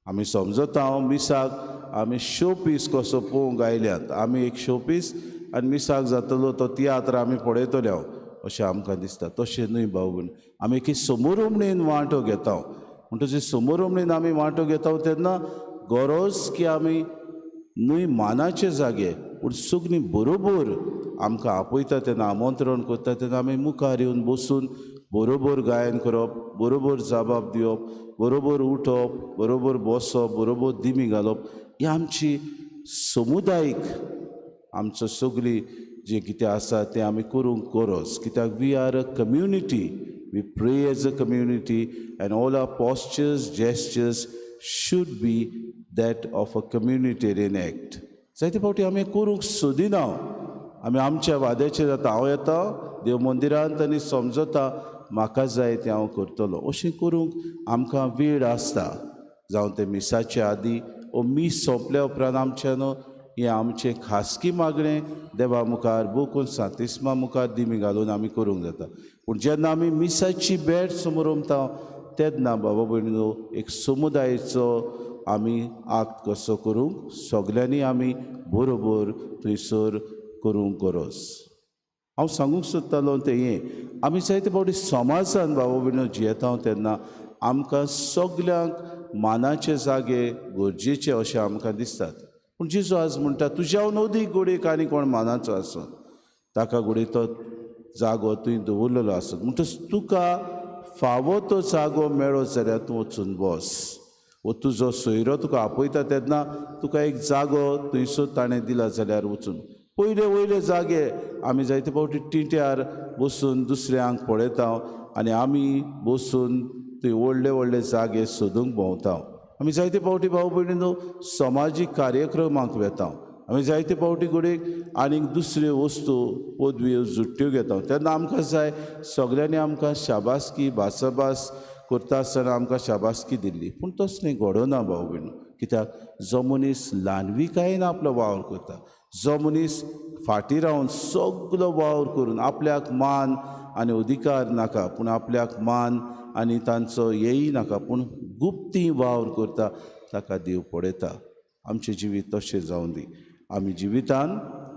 आमी समजता मिसाक आमी शोपीस कसो पळोवंक आयल्यात, आमी एक शोपीस आनी मिसाक जातलो तो तियात्र आमी पळयतले हांव अशें आमकां दिसता. तशें न्हय भाव भयण, आमी एक समोरुमणेन वांटो घेता. म्हणटच समोरुमणेन आमी वांटो घेता तेन्ना गरज की आमी न्हय मानाचे जागे पूण सगळीं बरोबर आमकां आपयता तेन्ना, आमंत्रण करता तेन्ना आमी मुखार येवन बसून बरोबर गायन करप, बरोबर जबाब दिवप, बरोबर उठप, बरोबर बसप, बरोबर दिमी घालप, ही आमची समुदायीक आमचो सगळी जें कितें आसा तें आमी करूंक गरज. कित्याक we are a community, we pray as a community and all our postures, gestures should be that of a communitarian act. जायते फावटी आमी करूंक सोदिना, आमी आमच्या वाद्याचेर जाता, हांव येता देव मंदिरांत आनी समजता म्हाका जाय तें हांव करतलो, अशें करूंक आमकां वेळ आसता. जावं तें मिसाचे आदी ओ मीस सोंपल्या उपरांत आमच्या न्हू हें आमचें खासगी मागणें देवा मुखार बोकून सांतिस्मा मुखार दिमी घालून आमी करूंक जाता. पूण जेन्ना आमी मिसाची भेट समोर उमता तेन्ना बाबा भयणीनो एक समुदायाचो आमी आक्त कसो करूंक सगल्यांनी आमी बरोबर थंयसर करूंक गरज. हांव सांगूंक सोदतालो तें हें, आमी जायते फावटी समाजान बाबा भयणीनो जियेता तेन्ना आमकां सगल्यांक मानाचे जागे गरजेचे अशें आमकां दिसतात. पूण जेजू आज म्हणटा तुज्यावन अदीक घडयेक आनी कोण मानाचो आसत ताका घडये तो जागो तुवें दवरलेलो आसत, म्हणटच तुका फावो तो जागो मेळत जाल्यार तूं वचून बस. वो तुजो सोयरो तुका आपयता तेन्ना तुका एक जागो थंयसर ताणें दिला जाल्यार वचून पयले वयले जागे आमी जायते फावटी टिट्यार बसून दुसऱ्यांक पळयता आनी आमी बसून थंय व्हडले व्हडले जागे सोदूंक भोंवता. आमी जायते फावटी भाव भयणीनो समाजीक कार्यक्रमाक वेता, आमी जायते फावटी घडयेक आनीक दुसऱ्यो वस्तू पदव्यो जुट्ट्यो घेता. तेन्ना आमकां जाय सगल्यांनी आमकां शाबासकी भासाभास करता आसतना आमकां शाबासकी दिल्ली, पूण तसलें घडना भाव भयणीनो. कित्याक जो मनीस ल्हानविकायेन आपलो वावर करता, जो मनीस फाटीं रावन सगलो वावर करून आपल्याक मान आनी अधिकार नाका, पूण आपल्याक मान आनी तांचो येय नाका, पूण गुप्ती वावर करता ताका देव पळयता. आमचें जिवीत तशें जावं दी. आमी जिवितान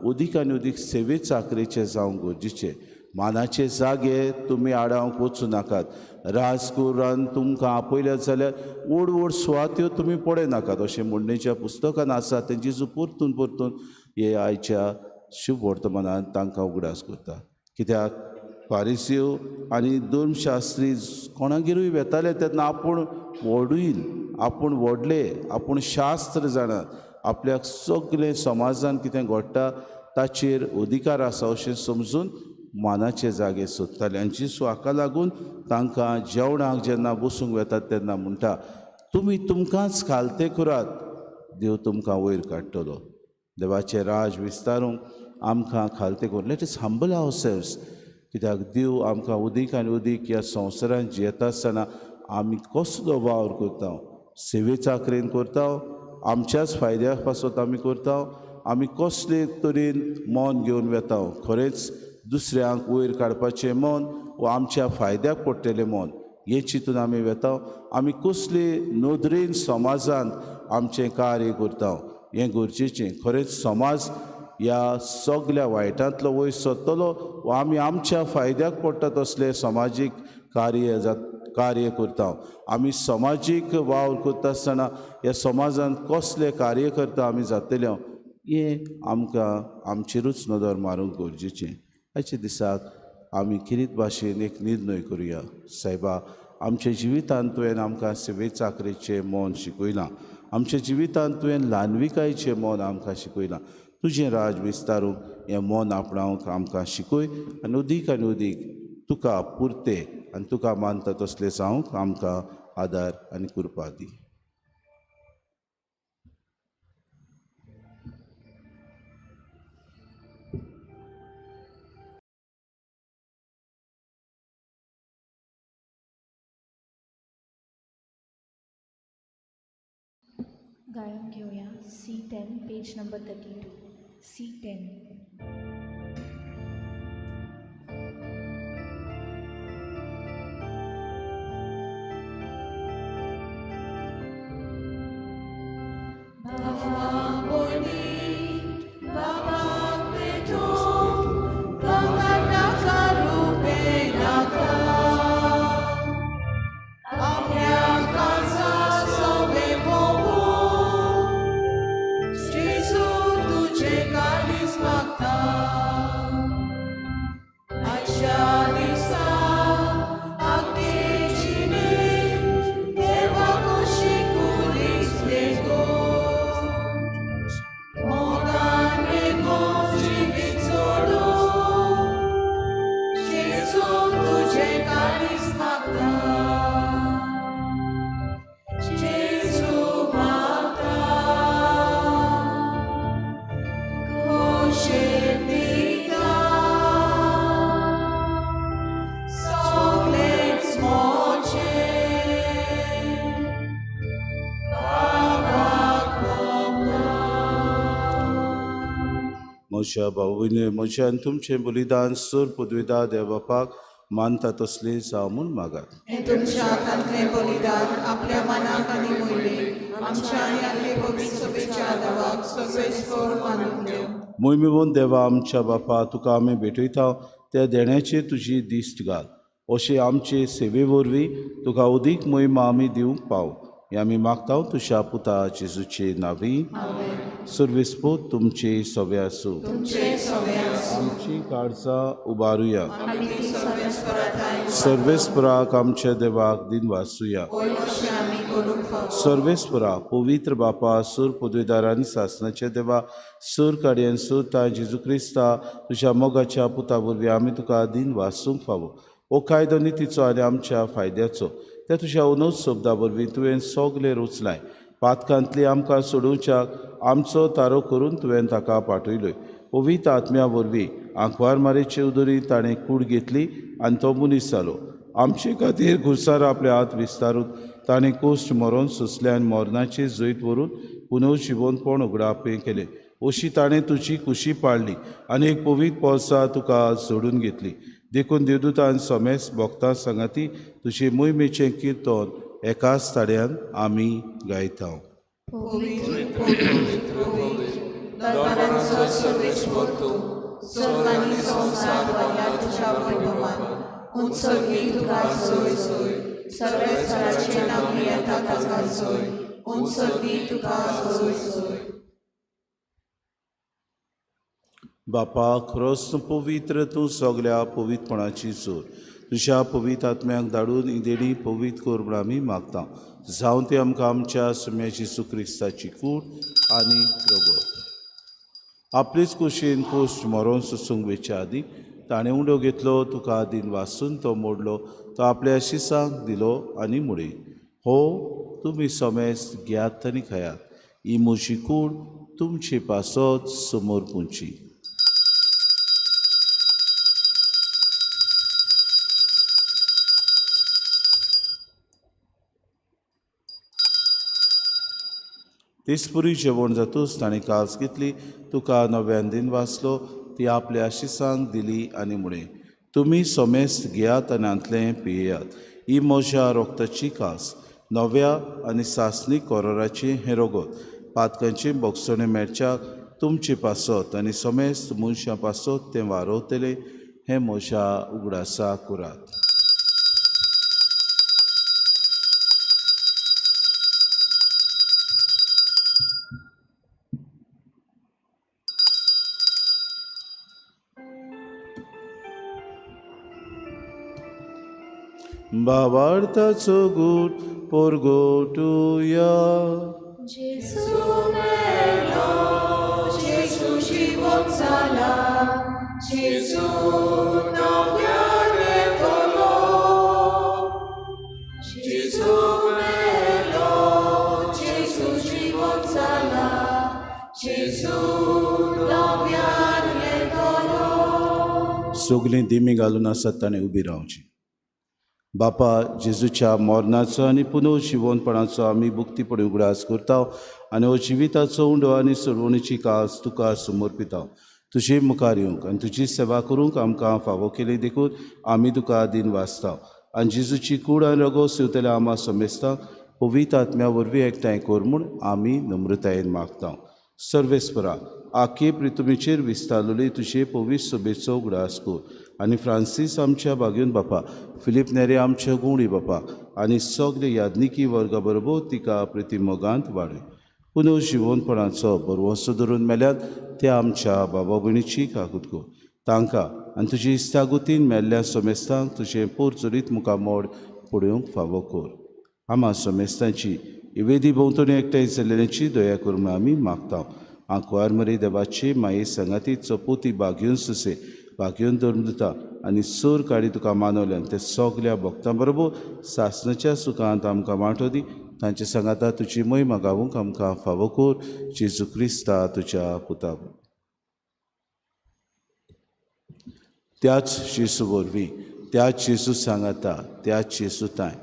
अदीक आनी अदीक सेवे चाकरेचें जावंक गरजेचें. मानाचे जागे तुमी आडावंक वचूं नाकात. राजकुरान तुमकां आपयल्यात जाल्यार व्हड व्हड सुवात्यो तुमी पळय नाकात अशें म्हणणेच्या पुस्तकान आसा. तें जेजू परतून परतून हे आयच्या शुभ वर्तमानान तांकां उगडास करता. कित्याक फारिसियो आनी धर्मशास्त्री कोणागेरूय वेताले तेन्ना आपूण व्हडील, आपूण व्हडले, आपूण शास्त्र जाणात, आपल्याक सगळें समाजान कितें घडटा ताचेर अधिकार आसा अशें समजून मानाचे जागे सोदताले. आनी जेजू हाका लागून तांकां जेवणाक जेन्ना बसूंक वेतात तेन्ना म्हणटा, तुमी तुमकांच खालते करात, देव तुमकां वयर काडटलो. देवाचें राज विस्तारूंक आमकां खालते करून, let us humble ourselves. कित्याक देव आमकां उदीक आनी उदीक ह्या संवसारांत जियेता आसतना आमी कसलो वावर करता, सेवे चाकरेन करता, आमच्याच फायद्या पासत आमी करता, आमी कसले तरेन मन घेवन वेता, खरेंच दुसऱ्यांक वयर काडपाचें मन वा आमच्या फायद्याक पडटलें मन हें चिंतून आमी वेता, आमी कसले नदरेन समाजांत आमचें कार्य करता हें गरजेचें. खरेंच समाज ह्या सगल्या वायटांतलो वयर सरतलो वा आमी आमच्या फायद्याक पडटा तसलें समाजीक कार्य करता. आमी समाजीक वावर करता आसतना ह्या समाजांत कसले कार्य करता आमी जातले हें आमकां आमचेरूच नदर मारूंक गरजेचें. आयच्या दिसाक आमी खेरीत भाशेन एक निर्णय करुया. सायबा, आमच्या जिवितांत तुवें आमकां सेवे चाकरेचें मन शिकयलां, आमच्या जिवितांत तुवें ल्हानविकायेचें मन आमकां शिकयलां. तुजें राज विस्तारूंक हें मन आपणावंक आमकां शिकय आनी अदीक आनी अदीक तुका पुरते आनी तुका मानता तसलें जावंक आमकां आदार आनी कृपा दी. गायन घेऊया C10 page number 32. C10. म्हज्या भावून म्हज्या आनी तुमचें बलिदान सूर पदवीदा देव बापाक मानता तसलें जावं म्हूण मागात. तुमच्या हातांतलें बलिदान आपल्या मनाक आनी मोहिमेक आमच्या आनी आपले पवित्र सभेच्या देवाक सगळेच मानून देव. मोहिमेवन देवा आमच्या बापा, तुका आमी भेटयता त्या देण्याचेर तुजी दिश्ट घाल, अशें आमचे सेवे वरवीं तुका अदीक मोहिमा आमी दिवंक पाव हें आमी मागता तुज्या पुता जेजूचे नांवी. सर्वेस्पोत तुमचे सवे आसूं. आमची काळजां उबारुया. सर्वेस्पराक आमच्या देवाक दिन वाचुया. सर्वेस्परा पवित्र बापा, सूर पदवीदार आनी सासणाचे देवा, सूर काडयेन सूर ताय जेजू क्रिस्ता तुज्या मोगाच्या पुता वरवीं आमी तुका दिन वाचूंक फावो. हो कायदो नितीचो आनी आमच्या फायद्याचो. त्या तुज्या उनोच शब्दा वरवीं तुवें सगलें रुचलाय. पातकांतली आमकां सोडोवच्याक आमचो तारो करून तुवें ताका पाठयलोय. पवित्र आत्म्या वरवीं आंकवार मारेचे उदरी ताणें कूड घेतली आनी तो मनीस जालो. आमचे खातीर खुर्सार आपले हात विस्तारून ताणें कोश्ट मरोन सोंसले आनी मरणाचे जैत व्हरून पुनर्जिवनपण उगडापें केलें. अशी ताणें तुजी कुशी पाळ्ळी आनी एक पवित्र पोरसा तुका जोडून घेतली. देखून देवदूतान समेस भक्तां सांगाती तुजे मोहिमेचें किर्तन एकाच ताड्यान आमी गायता. बापा, खरोच तूं पवित्र, तूं सगल्या पवित्रपणाची जोर. तुज्या पवित्र आत्म्याक धाडून ही देणी पवित्र कर म्हूण आमी मागता. जावं ती आमकां आमच्या सुम्या जेजू क्रिस्ताची कूड आनी रगत. आपलेच कुशीन कोश्ट मरोन सोसूंक वेच्या आदीं ताणें उंडो घेतलो, तुका दिन वासून तो मोडलो, तो आपल्या शिसांक दिलो आनी मुडे, हो तुमी समेस घेयात आनी खायात, ही म्हजी कूड तुमचे पासत समोर पुंची. तेचपुरी जेवण जातूच ताणें कास घेतली, तुका नव्यान दिन वाचलो, ती आपल्या शिसांक दिली आनी म्हळें, तुमी समेस्त घेयात आनी हांतलें पियेयात, ही म्हज्या रोगताची कास, नव्या आनी सासणी कोरोराचें हें रोगत, पातकांचें बोगसणें मेळच्याक तुमचे पासत आनी समेस्त मनशां पासत तें वारोवतलें, हें म्हज्या उगडासा करात. भावार्थाचो गूट परगटुया. जेजू मेलो, जेजू जिवंत जाला, जेजू नव्यान येतलो. जेजू मेलो, जेजू जिवंत जाला, जेजू नव्यान येतलो. सगळीं दिमी घालून आसात ताणें उबी रावची. बापा, जेजूच्या मरणाचो आनी पुनर्जिवनपणाचो आमी मुक्तीपणी उगडास करता आनी हो जिविताचो उंडो आनी सोडवणीची कास तुका समर्पिता. तुजे मुखार येवंक आनी तुजी सेवा करूंक आमकां फावो केली देखून आमी तुका दिन वाचता. आनी जेजूची कूड आनी रगो सेवतल्या आमा समेस्ता पवित्र आत्म्या वरवीं एकठांय कर म्हूण आमी नम्रतायेन मागता. सर्वेस्परा, आखे पृथ्वीचेर विस्तारलेली तुजे पवित्र सभेचो उगडास कर आनी फ्रांसीस आमच्या बागेवन बापा, फिलीप नेरे आमच्या गुंवडी बापा आनी सगळे यादनिकी वर्गा बरोबर तिका प्रतिमोगांत वाडय. पुनर्जिवनपणाचो बरवसो धरून मेल्यात त्या आमच्या बाबा भयणीची काकूत कर. तांकां आनी तुजी इस्तागुतीन मेल्ल्या समेस्तांक तुजें पोरचोरीत मुखामोड पळोवंक फावो कर. आमा समेस्तांची इवेदी भोंवतणी एकठांय जाल्ल्याची दया कर म्हूण आमी मागता. आंकवार मरे देवाची माये सांगाती चपोती बागेवन सुसे बागेवन धरून दिता आनी सोर काडी तुका मानवल्यान ते सगल्या भक्तां बरोबर सासणाच्या सुखांत आमकां वांटो दी. तांचे सांगाता तुजी महिमा गावूंक आमकां फावो कर. जेजू क्रिस्ता तुज्या पुता. त्याच जेजू वरवीं, त्याच जेजू सांगाता, त्याच जेजू तांय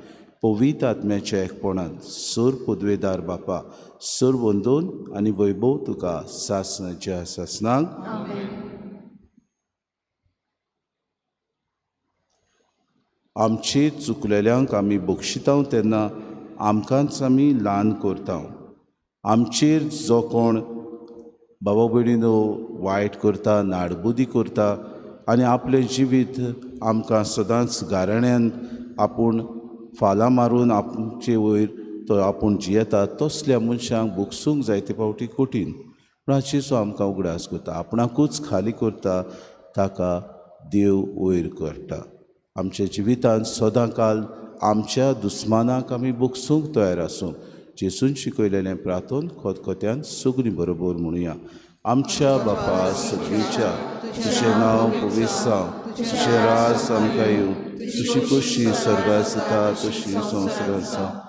पवित्र आत्म्याच्या एकपणान सोर पदवेदार बापा, सोर वंदोन आनी वैभव तुका सासणाच्या सासणाक. आमचे चुकलेल्यांक आमी बक्षिता तेन्ना आमकांच आमी ल्हान करता. आमचेर जो कोण बाबा भयणीनो वायट करता, नाडबुदी करता आनी आपलें जिवीत आमकां सदांच गाराण्यान आपूण फालां मारून आमचे वयर तो आपूण जियेता, तसल्या मनशांक बोगसूंक जायते फावटी कठीण. पूण हाचेचो आमकां उगडास करता, आपणाकूच खाली करता, ताका देव वयर करता. आमच्या जिवितांत सदां काल आमच्या दुस्मानाक आमी बोगसूंक तयार आसूंक, जेसून शिकयलेलें प्रार्थन खोतखोत्यान सगळीं बरोबर म्हणुया. आमच्या बापा सगळीच्या तुजें नांव पवित्र जावं, तुजें राज आमकां येवं, तुजी खोशी स्वर्गार जाता तशी संवसारांत जावं.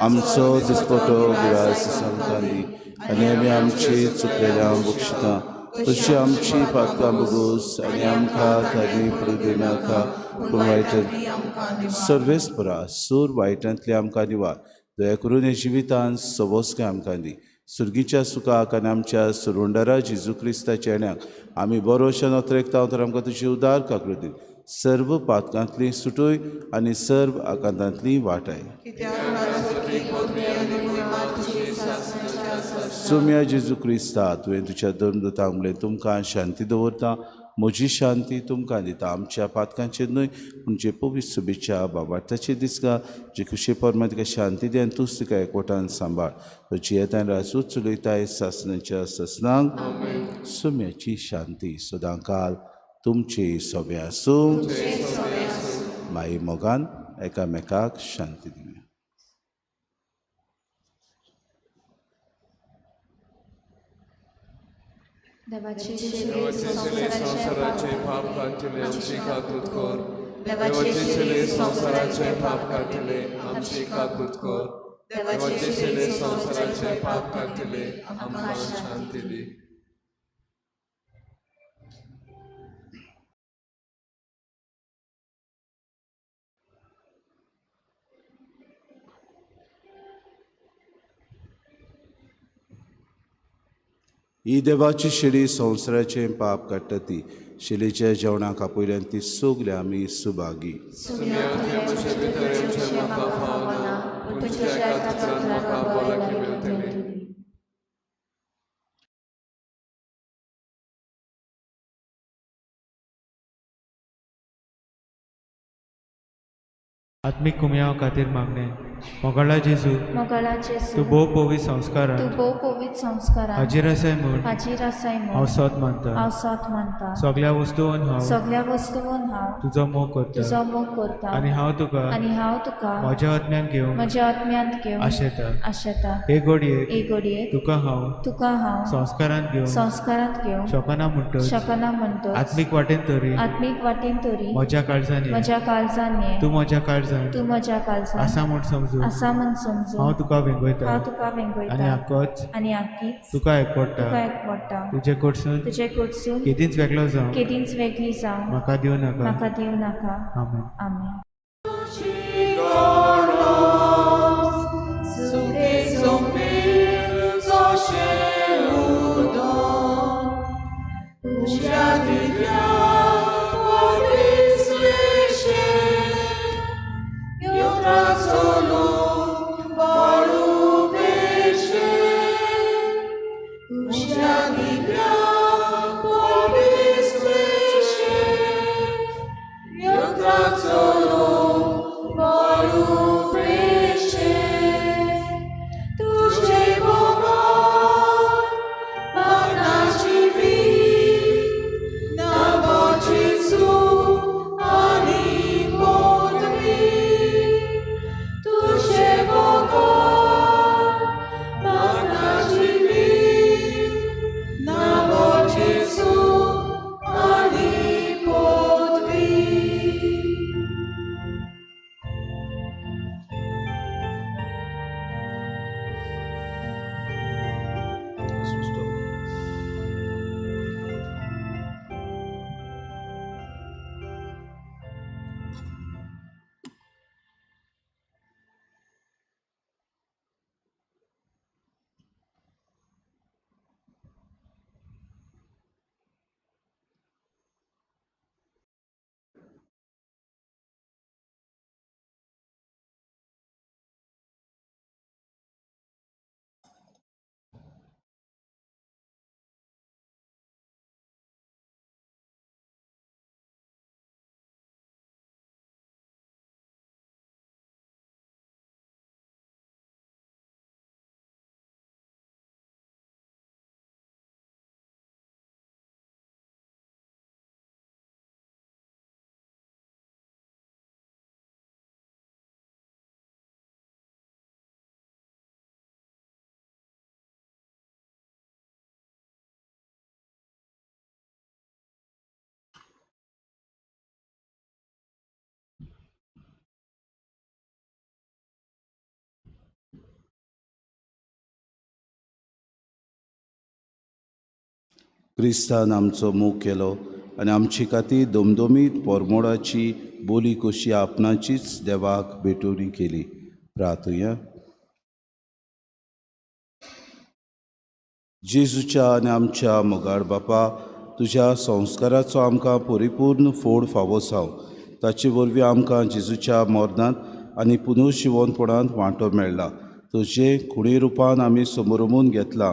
आमचो दिसपटो ग्रास आमकां दी आनी आमी आमची चुकलेल्या बक्षिता तशी आमची पातकां बगोस आनी आमकां तारी पडूं दिनाका पूण वायट सर्वेस्परा सूर वायटांतले आमकां निवार. दया करून हे जिवितान सवस्काय आमकां दी. सुर्गीच्या सुखाक आनी आमच्या सुरुंडरा जेजू क्रिस्ताच्या येण्याक आमी बरोशा नोत्रेकता तर आमकां तुजी उदार काकृती सर्व पातकांतली सुटूय आनी सर्व आकांतांतली वाटाय. सोम्या जेजू क्रिस्ता तुवें तुज्या धर्मदूतांक म्हणलें तुमकां शांती दवरता, म्हजी शांती तुमकां दिता. आमच्या पातकांचेर न्हय पूण जे पवित्र सुबेच्या बाबार्थाचेर दिसता जे खुशे परमा तिका शांती दी आनी तूंच तिका एकवटान सांबाळ. तो जियेतान राजूच चलयताय सासणाच्या ससनांक. सोम्याची शांती सदांकाल तुमची सोबे आसूं. माई मोगान एकामेकाक शांती दिवया. देवाचे संवसाराचे पाप काडटले आमची काकूत कर. देवाचे शिले संवसाराचे पाप काडटले आमची काकूत कर. देवाचे शिले संवसाराचे पाप काडटले आमकां शांती दी. ही देवाची शिडी संवसाराचें पाप काडटा ती शिलेच्या जेवणाक आपयल्यान ती सगळी आमी सुभागी. आत्मीक कुमयाव खातीर मागणें. मोगाळा जेजू, तूं भोव पवित्र संस्कारांत हाजीर आसाय म्हूण हांव सोत मानता. सगळ्या वस्तून हांव तुजो मोग करता आनी हांव तुका म्हज्या आत्म्यान घेवन आशेता. हे घडयेक तुका हांव संस्कारांत घेवंक शकना म्हणटच आत्मीक वाटेन तरी म्हज्या काळजान ये, तूं म्हज्या काळजान आसा म्हूण समजू हांव तुका वेंगयता आनी आक्कीच तुका एकवटा. तुजे कडसून केदींच वेगळो जावं म्हाका दिवं नाका. आमेन. आमेन. क्रिस्तान आमचो मोग केलो आनी आमची खातीर दमदमीत पोरमोडाची बोली कशी आपणाचीच देवाक भेटवणी केली. प्रार्थुया. जेजूच्या आनी आमच्या मोगाळ बापा, तुज्या संस्काराचो आमकां परिपूर्ण फोड फावो जावं. ताचे वरवीं आमकां जेजूच्या मरणांत आनी पुनर्जिवनपणांत वांटो मेळ्ळा. तुजे खुणी रुपान आमी समरमून घेतलां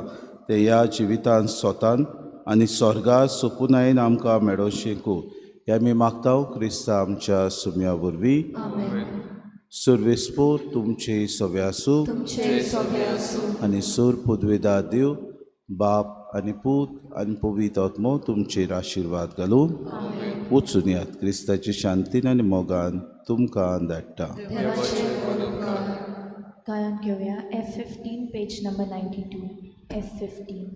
तें ह्या जिवितांत सोतान आनी स्वर्गा सोपुनायन आमकां मेळोवचें कर. हें आमी मागता क्रिस्ता आमच्या सुम्या वरवीं. सर्वेस्पोर तुमचे सवे आसूं आनी सोर पुदवेदार देव बाप आनी पूत आनी पवित्र आत्मो तुमचेर आशिर्वाद घालून वचून यात. क्रिस्ताची शांतीन आनी मोगान तुमकां धाडटा. गायन घेवया F15 page number 92. F15.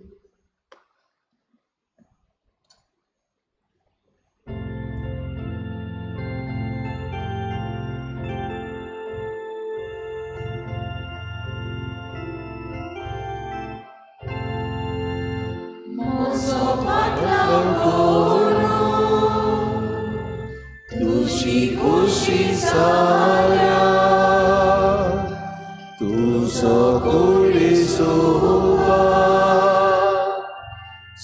तुजी खुशी जाल्या तुजो कुळी सोबा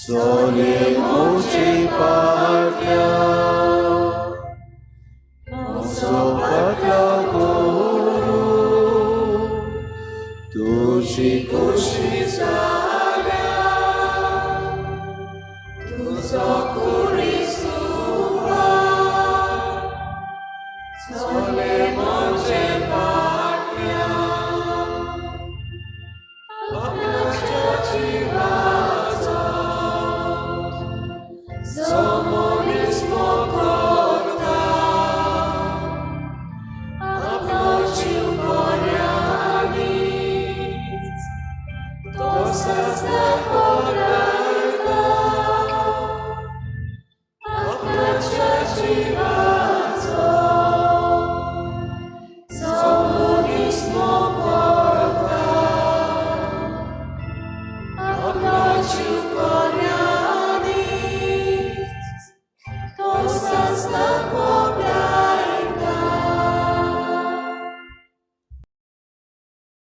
चले मोचे पाट्या.